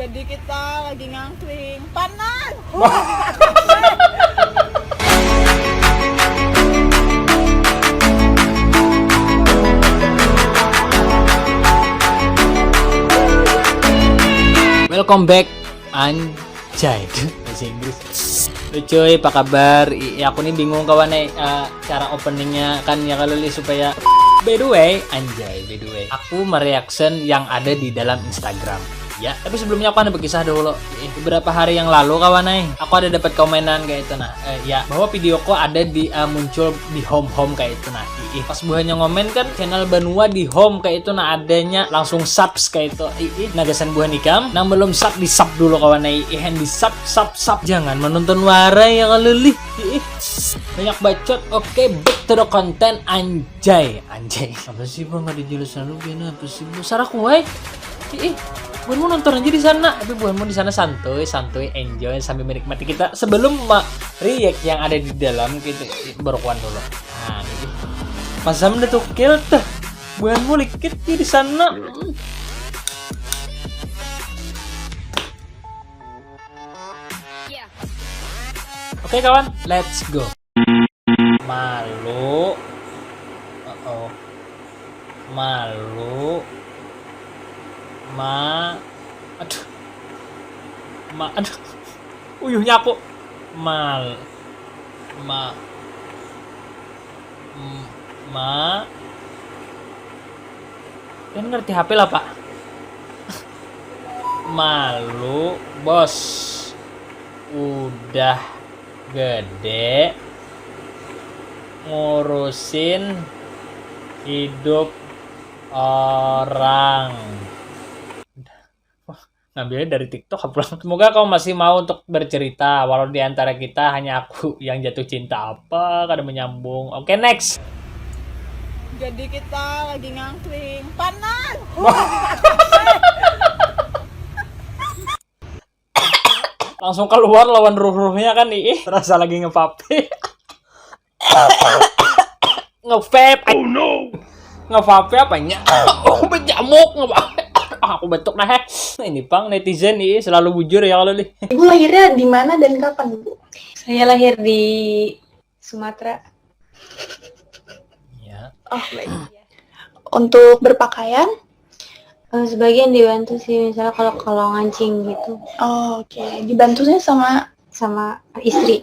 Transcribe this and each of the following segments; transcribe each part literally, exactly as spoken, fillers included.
Jadi kita lagi ngangkling. Panas. Welcome back, anjay. Bahasa Inggris. Halo cuy, apa kabar? I, aku nih bingung kawan eh, eh, cara openingnya kan ya kalau li supaya. By the way, anjay, by the way, aku mereaction yang ada di dalam Instagram. Ya, tapi sebelumnya aku ada berkisah dulu. Ih, beberapa hari yang lalu kawan eh, aku ada dapat komenan kayak itu nah. Eh, ya, bahwa videoku ada di eh, muncul di home home kayak itu nah. Ih, pas buhannya ngomen kan channel Banua di home kayak itu nah adanya langsung subs kayak itu. Ih, nah gasan buhan ikam nang belum sub di sub dulu kawan eh. Ih, di sub sub sub jangan menonton warai ya kalau li. Ih, banyak bacot. Oke, back to the content anjay. Anjay. Apa sih bang ada jelas lalu gini apa sih bang? Saraku wai. Ih, buhanmu nonton aja di sana. Tapi buhanmu di sana santuy, santuy, enjoy sambil menikmati kita sebelum ma- react yang ada di dalam gitu. Ih, baru kuan dulu. Nah, ini. Masam udah tukil tuh. Buhanmu likit di sana. Oke kawan, let's go. Malu. Uh-oh. Malu. Ma Aduh. Ma Aduh. Uyuhnya aku. Mal Ma M- Ma Kan ngerti H P lah pak. Malu bos. Udah gede ngurusin hidup orang. Wah, ngambilnya dari TikTok apa? Semoga kau masih mau untuk bercerita walau di antara kita hanya aku yang jatuh cinta apa kada menyambung. Oke, next. Jadi kita lagi ngangkling. Panas. Langsung keluar lawan ruh-ruhnya kan ih, terasa lagi ngepapi. Nge-vape. Oh no. Nge-vape apanya? Oh, berjamuk nge-vape. Ah, aku batuk dah. Nah, ini pang netizen nih selalu bujur ya kalau nih. Ibu lahirnya di mana dan kapan, Bu? Saya lahir di Sumatera. Ya. Oh, baik. Untuk berpakaian? Eh, sebagian dibantu sih, misalnya kalau kalau ngancing gitu. Oh, oke. Dibantunya sama sama istri.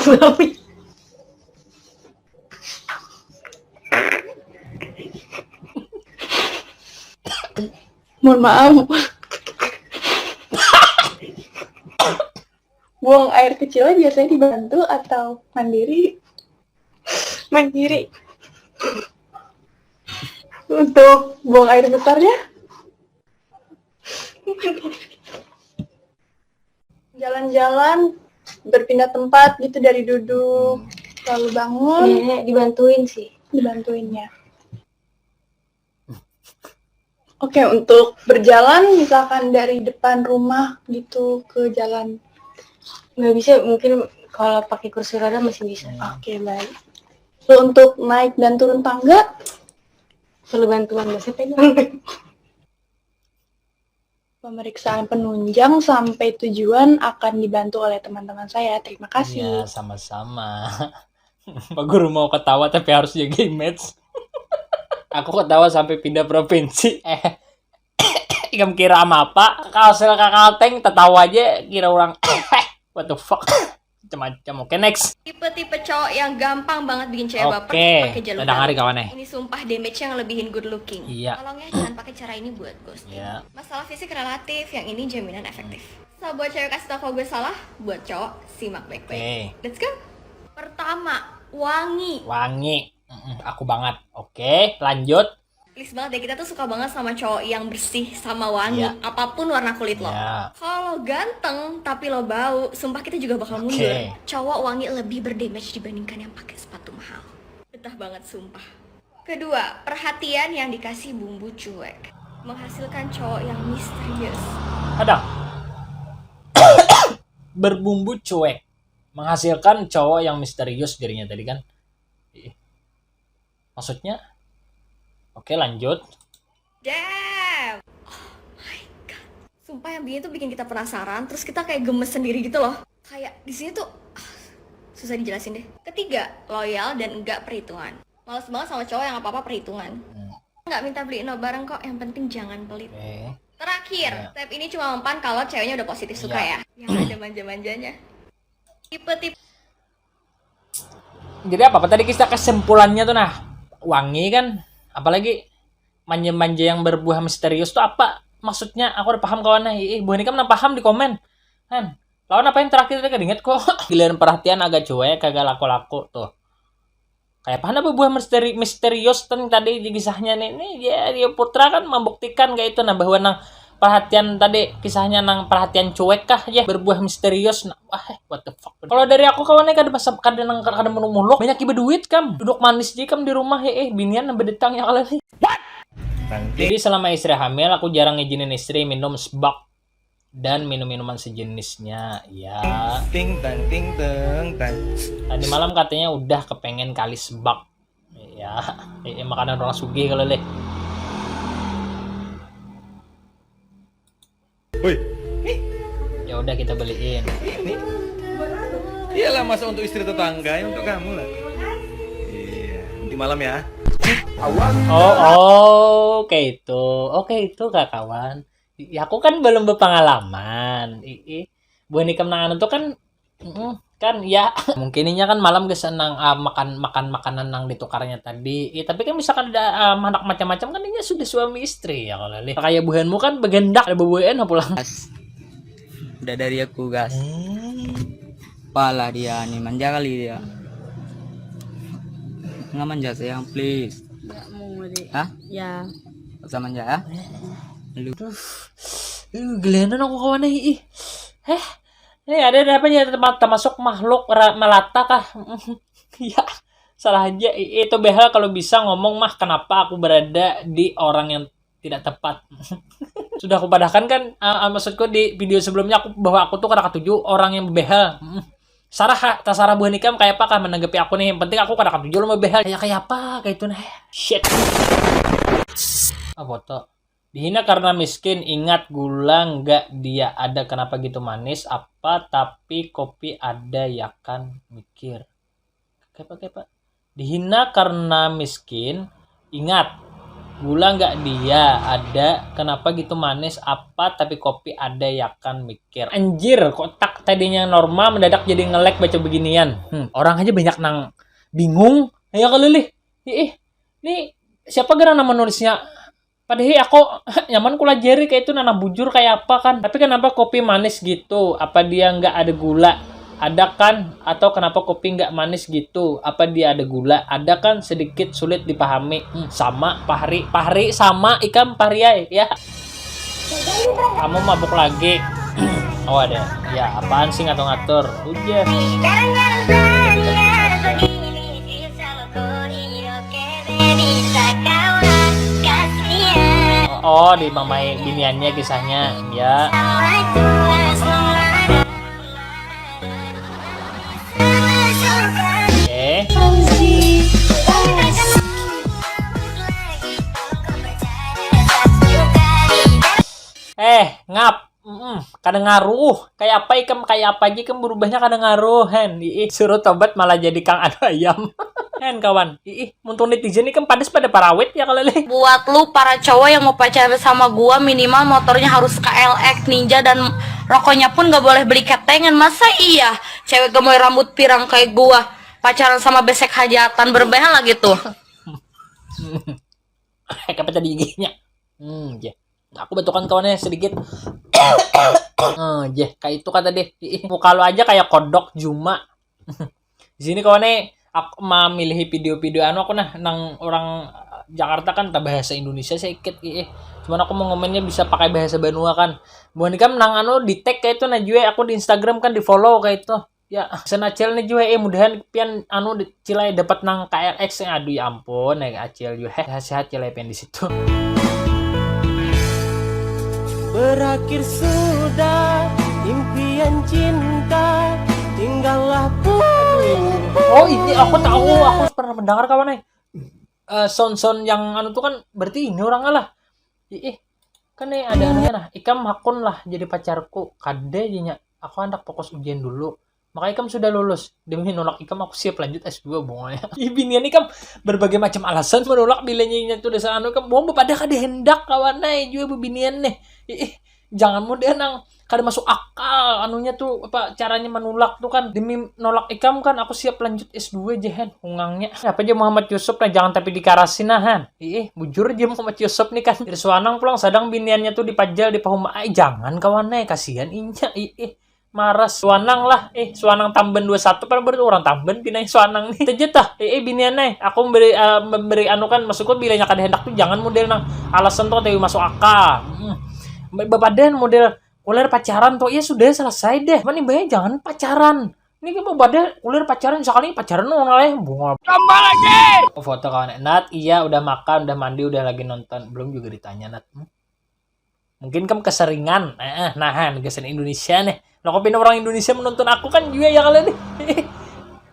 Suami. Mohon maaf. Buang air kecilnya biasanya dibantu atau mandiri? Mandiri. Untuk buang air besarnya? Jalan-jalan, berpindah tempat gitu dari duduk, lalu bangun. Nenek dibantuin sih. Dibantuinnya. Oke, untuk berjalan misalkan dari depan rumah gitu ke jalan. Nggak bisa, mungkin kalau pakai kursi roda masih bisa. Oke, baik. Lalu untuk naik dan turun tangga? Perlu bantuan, nggak saya pegang. Pemeriksaan penunjang sampai tujuan akan dibantu oleh teman-teman saya. Terima kasih. Ya, sama-sama. Pak Guru mau ketawa tapi harus jaga image. Aku ketawa sampai pindah provinsi. Eh, ikam kira ama apa? Kalsel kakalteng tetawa aja kira orang. What the fuck? Macam-macam. Oke, next. Tipe-tipe cowok yang gampang banget bikin cewek baper Oke, pakai jalur kita dengar dalam. Kawan eh. Ini sumpah damage yang lebihin good looking. Iya. Tolong ya jangan pakai cara ini buat ghosting. Iya. Masalah fisik relatif, yang ini jaminan efektif. So buat cewek kasih tau gue salah, buat cowok simak baik-baik. Oke. Let's go. Pertama, wangi. Wangi. Mm-mm, aku banget. Oke, lanjut. Please banget deh, kita tuh suka banget sama cowok yang bersih sama wangi, Iya. Apapun warna kulit lo. Iya. Kalau ganteng tapi lo bau, sumpah kita juga bakal Oke. Mundur. Cowok wangi lebih berdamage dibandingkan yang pakai sepatu mahal. Betah banget sumpah. Kedua, perhatian yang dikasih bumbu cuek menghasilkan cowok yang misterius. Ada. Berbumbu cuek menghasilkan cowok yang misterius dirinya tadi kan. Ih. Maksudnya? Oke, lanjut. Damn. Oh my Yang bikin tuh bikin kita penasaran, terus kita kayak gemes sendiri gitu loh. Kayak di sini tuh ah, susah dijelasin deh. Ketiga, loyal dan enggak perhitungan. Males banget sama cowok yang apa-apa perhitungan. Nggak minta beli no barang kok, yang penting jangan pelit. Oke. Terakhir, Iya. Step ini cuma mempan kalau ceweknya udah positif suka Iya. Ya. Yang ada manja-manjanya. Tipe-tipe Jadi apa, apa tadi kita kesimpulannya tuh, nah, wangi kan, apalagi manja-manja yang berbuah misterius tuh apa maksudnya? Aku udah paham kawan, nah, ih, buah nikam nang paham di komen kan. Lawan apa yang terakhir tadi, kada ingat kok. Giliran perhatian agak cuek, kagak laku-laku tuh. Kayak apa, apa buah misteri misterius teng tadi di kisahnya nih. Nih dia, dia putra kan membuktikan kayak itu, nah, bahwa nang perhatian tadi, kisahnya nang perhatian cuek kah ya berbuah misterius, nah, wah, eh, what the fuck. Kalau dari aku kawannya kada pasal, kada nang kada muluk-muluk, banyak iba duit kam, duduk manis ji kam di rumah, eh, eh binian nang bedetang ya kalau nih. Jadi selama istri hamil aku jarang izinin istri minum sebak dan minum-minuman sejenisnya ya. Ting tang ting teng tang. Tadi malam katanya udah kepengen kali sebak ya, eh, makanan orang sugih kalau leh. Woi, Ya udah kita beliin. Ini iyalah, masa untuk istri tetangga, ya untuk kamu lah. Iya, nanti malam ya. Oh, oh, oke itu. Oke itu kak kawan. Ya aku kan belum berpengalaman. Ih, buah nikam nang anu tuh kan mm, kan ya mungkin inya kan malam gesan nang ah, makan makan makanan nang ditukarnya tadi. Ih, tapi kan misalkan ada ah, anak macam-macam kan inya sudah suami istri ya kalau leh. Kayak buhanmu kan begendak ada bebuean pulang. Udah dari aku gas. Hmm. Pala dia nih manja kali dia. Nggak manja sayang, please. Nggak mau deh. Hah? Ya. Usah manja ya. Lu Uh, gelianan aku kawan ih. Heh. Eh ada ada apa ya teman termasuk makhluk ra- melata kah? Ya salah aja. I- Itu behal kalau bisa ngomong mah kenapa aku berada di orang yang tidak tepat. Sudah aku padahkan kan uh, uh, maksudku di video sebelumnya aku bahwa aku tuh kada katuju orang yang behal. Mm. Sarah ha- tasarah buah nikam kayak apa kah menanggapi aku nih. Yang penting aku kada katuju lo behal kayak kayak apa kayak itu nah. Shit. Apa tuh? Dihina karena miskin, ingat gula nggak dia ada kenapa gitu manis apa tapi kopi ada ya kan mikir. Kepa kepa. Dihina karena miskin, ingat gula nggak dia ada kenapa gitu manis apa tapi kopi ada ya kan mikir. Anjir, kotak tadinya normal mendadak jadi nge-lag baca beginian. Hmm, orang aja banyak nang bingung. Ya kalau lih, ih, ini siapa geran nama nulisnya? Padahal aku nyaman kulajari kayak itu nah bujur kayak apa kan. Tapi kenapa kopi manis gitu? Apa dia nggak ada gula? Ada kan? Atau kenapa kopi nggak manis gitu? Apa dia ada gula? Ada kan sedikit sulit dipahami. Hmm, sama Pahri, Pahri sama ikam Pahri ay ya. Kamu mabuk lagi. Oh ada. Ya apaan sih ngatur-ngatur? Udah. Oh, oh di mamai biniannya kisahnya ya. Eh. Eh, ngap. Mm-mm, kada ngaruh. Kayak apa ikam, kayak apa aja ikam berubahnya kada ngaruh, hen. Ih, suruh tobat malah jadi kang anu ayam. Hen kawan. Ih, muntung netizen ikam padas pada parawit ya kalau leh. Buat lu para cowok yang mau pacaran sama gua, minimal motornya harus K L X Ninja dan rokoknya pun gak boleh beli ketengan. Masa iya cewek gemoy rambut pirang kayak gua pacaran sama besek hajatan, berbehel lagi tuh. Apa tadi giginya? Hmm, ya. Aku batukan kawannya sedikit. Oh, jeh, kayak itu kata deh. Ih, muka lu aja kayak kodok juma. Di sini kawannya aku memilih video-video anu aku nah nang orang Jakarta kan tak bahasa Indonesia sedikit ih. Cuman aku mau ngomennya bisa pakai bahasa Banua kan. Buhan ikam nang anu di tag kayak itu nah jua aku di Instagram kan di follow kayak itu. Ya, sen acil nih jua eh mudahan pian anu di- cilai dapat nang K L X yang aduh ya ampun ya acil jua heh sehat-sehat cilai pian di situ. Berakhir sudah impian cinta, tinggallah puing. Oh ini aku tahu aku pernah mendengar kawan eh Eh, sound-sound yang anu tuh kan berarti ini orang lah. Ih, Kan nih ada anunya nah, ikam hakun lah jadi pacarku. Kada jadinya, aku hendak fokus ujian dulu. Maka ikam sudah lulus. Demi nolak ikam aku siap lanjut S dua bunganya. Ih binian ikam berbagai macam alasan menolak bilanya itu dasar anu ikam. Buang bepada kada hendak kawan nah juga bebinian nih. Ih, jangan mudah nang kada masuk akal anunya tuh apa caranya menolak tuh kan demi nolak ikam kan aku siap lanjut S dua aja han hungangnya apa aja Muhammad Yusuf nah jangan tapi dikarasi nah han ih bujur aja Muhammad Yusuf nih kan dari suanang pulang sadang biniannya tuh dipajal di pahuma ay jangan kawan eh kasihan inya ih maras suanang lah eh suanang tamban dua satu pada baru orang tamban pinai suanang nih aja tah eh binian eh aku memberi uh, memberi anu kan maksudku bilanya kada hendak tuh jangan model nang alasan tuh tapi masuk akal hmm. Bapadan model kuler pacaran tuh iya sudah selesai deh mana bayar jangan pacaran ini kan mau pada kuler pacaran sekali pacaran nong lah bunga tambah lagi oh, foto kawan Nat iya udah makan udah mandi udah lagi nonton belum juga ditanya Nat hmm? Mungkin kamu keseringan eh, nahan gesan Indonesia nih lo kopi orang Indonesia menonton aku kan juga ya kalian nih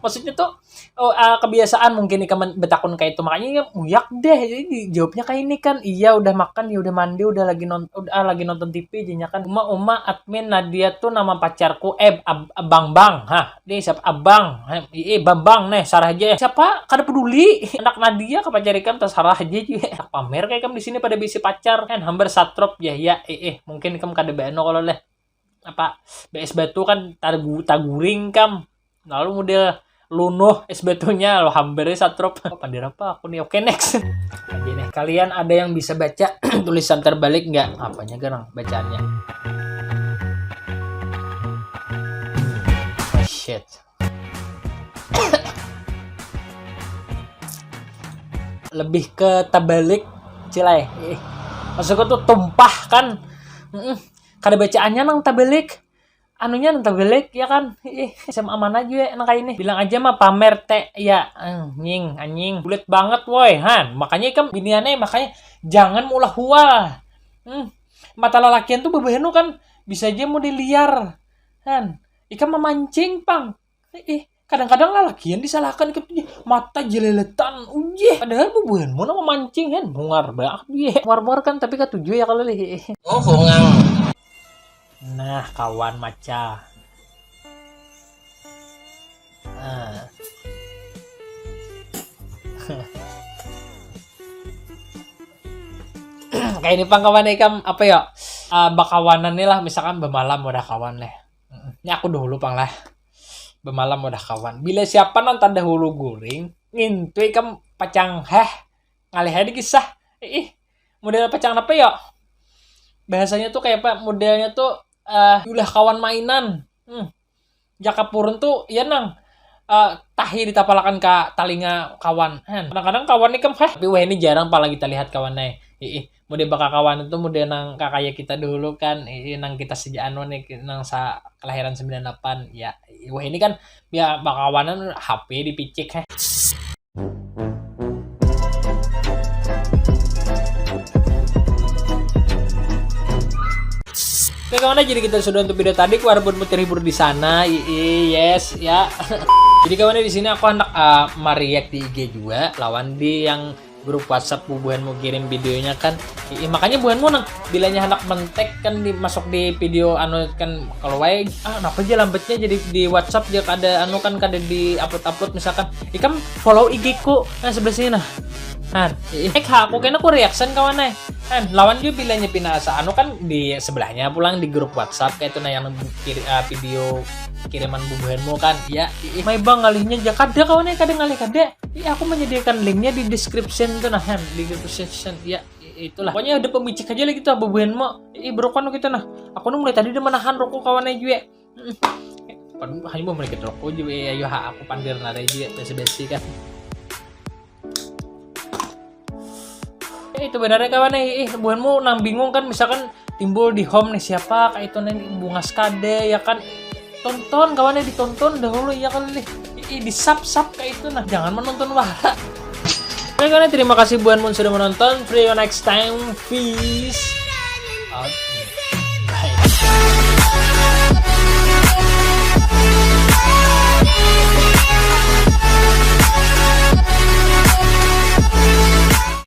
maksudnya tuh oh, uh, kebiasaan mungkin nih betakun kayak itu makanya ya muyak deh jadi jawabnya kayak ini kan iya udah makan ya udah mandi udah lagi nonton udah ah, lagi nonton T V jadinya kan uma uma admin Nadia tuh nama pacarku eh ab, abang bang hah dia siapa abang eh bambang nih sarah aja siapa kada peduli anak Nadia ke pacar ikam terserah aja juga anak pamer kayak ikam di sini pada bisi pacar kan hambar satrop ya ya eh, eh mungkin ikam kada bano kalau leh apa B S batu kan tagu taguring kam lalu model lunuh es batunya lo hambere satrop oh, pandir apa aku nih oke next aja nih kalian ada yang bisa baca tulisan terbalik nggak apanya gerang bacaannya oh, shit lebih ke terbalik cilai eh. maksudku tuh tumpah kan mm -mm. kada bacaannya nang terbalik anunya nang terbalik ya kan ih SMA mana juga nang kayak ini bilang aja mah pamer teh ya anjing anjing bulat banget woi han makanya ikam biniannya makanya jangan mulah hual hmm. Mata lalakian tuh bebenu kan bisa aja mau diliar han ikam memancing pang ih kadang-kadang lalakian disalahkan ikam tuh mata jeleletan ujeh padahal bubuhanmu nama mancing kan mungar banget dia muar-muar kan tapi katuju ya kalau lih oh bungang Nah, kawan maca. Nah. Kayak ini pang kawan ikam apa ya? Uh, bakawanan nih lah misalkan bemalam udah kawan nih. Ini aku dulu pang lah. Bemalam udah kawan. Bila siapa nang terdahulu guring, ngintui ikam pacang heh. Ngalih aja kisah. Ih, model pacang apa ya? Bahasanya tuh kayak apa? Modelnya tuh uh, ulah kawan mainan. Hmm. Jaka purun tuh ya nang uh, tahi ditapalakan ke talinga kawan. Kadang-kadang kawan nih kan, heh, tapi wah ini jarang apalagi kita lihat kawan nih. Ih, model bakal kawan itu model nang kakaya kita dulu kan, ih, nang kita sejak anu nih, nang sa kelahiran sembilan delapan ya. Wah ini kan ya bakawanan H P dipicik heh. Oke kawan jadi kita sudah untuk video tadi walaupun mau terhibur di sana ii yes ya jadi kawan di sini aku hendak uh, mariak di I G juga lawan di yang grup WhatsApp bubuhan mau kirim videonya kan ii makanya buhanmu nang bilanya hendak mentek kan di, masuk di video anu kan kalau wae ah kenapa aja lambatnya jadi di WhatsApp dia kada anu kan kada di upload upload misalkan ikam follow I G ku nah sebelah sini nah Nah, eh aku kena ku reaction kawan eh. Kan lawan juga bilanya pina asa anu kan di sebelahnya pulang di grup WhatsApp kayak itu nah yang kiri, uh, video kiriman bubuhanmu kan. Ya, ih, mai bang ngalihnya aja kada kawan eh kada ngalih kada. Ih, aku menyediakan linknya di description tuh nah, di description. Ya, itulah. Pokoknya ada pemicik aja lagi tuh bubuhanmu. Ih, bro kan kita nah. Aku nih mulai tadi udah menahan rokok kawan eh juga. Hanya mau mereka rokok juga ya, ayo ha aku pandir nara juga besi-besi kan. Eh, itu benar ya kawan eh, eh buhanmu nang bingung kan misalkan timbul di home nih siapa kayak itu nih bungas kade ya kan tonton kawan eh ditonton dahulu ya kali nih eh, di sub sub kayak itu nah jangan menonton wara Oke kawan eh, terima kasih buhanmu sudah menonton see you next time peace out